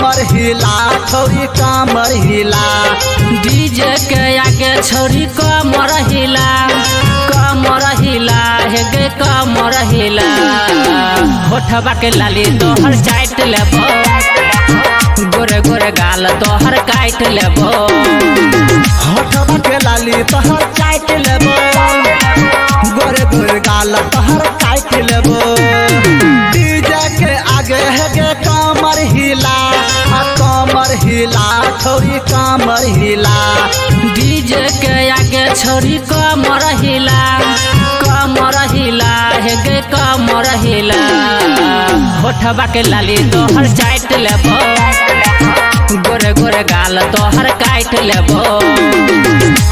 छौरी कमर हिला डीजे के आगे छौरी कमर हिला कमर हिला हे गे कमर हिला होठवा के लाली तोहर चाट लेबो गोरे गोरे गाल तोहर काट लेबो होठवा के लाली तोहर चाट लेबो गोरे गोरे गाल तोहर काट लेबो डीजे के आगे हे गे कमर हिला कमर हिला छौरी कमर हिला डीजे के आगे छौरी कमर हिला कमर हिला हे गे कमर हिला होठवा के लाली तोहर चाट लेबो गोरे गोरे गाल तोहर काट लेबो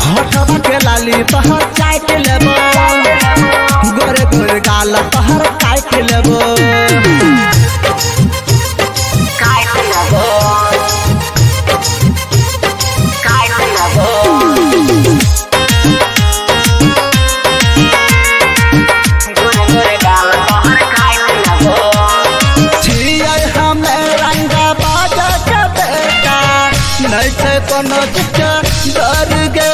होठवा के लाली तोहर चाट लेबो गोरे गोरे गाल तोहर काट लेबो नहीं छे कोनो चिक्का डर गे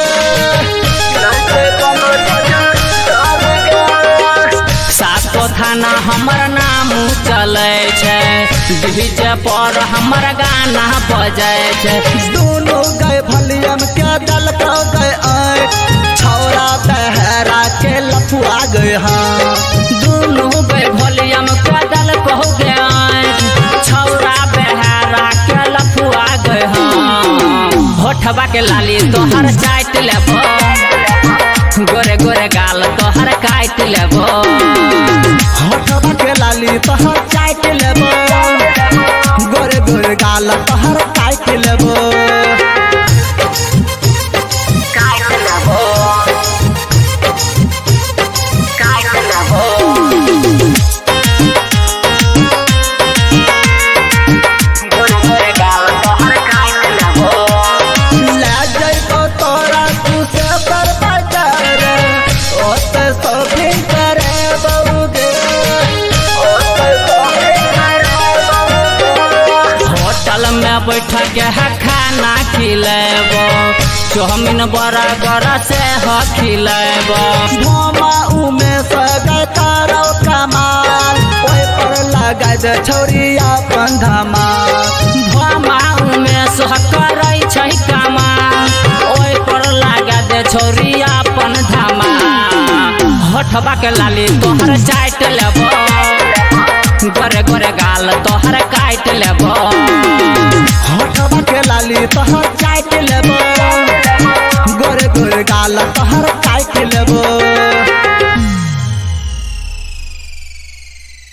नहीं छे कोनो चिक्का डर गे। सातो थाना हमर नाम चलै छै डीजे पर हमर गाना बजै छै। दोनों गए भलियम के दल को गए आए छौरा बहरा के लफुआ गए हाँ। दोनों गए भलियम के दल को गए आए छौरा बहरा के लफुआ गए हाँ। होठवा के लाली तोहर चाट लेबो गोरे गोरे गाल तोहर काट लेबो होठवा के लाली तोहर चाट लेबो गोरे गोरे गाल तोहर काट लेबो होटल में बैठ के है खाना खिलेबो चाउमीन बर्गर से ह खिलेबो। भोमा उमे सगै करो कमाल ओइ पर लगाय दे छौरी अपन धमाल। भोमा उमे सह करै छै कमाल ओइ पर लगा दे छौरी अपन धमाल। होठवा के लाली तोहर चाट लेबो गोरे गोरे गाल तोहर काट लेबो। होठवा के लाली तोहर चाट लेबो गोरे गोरे गाल तोहर काट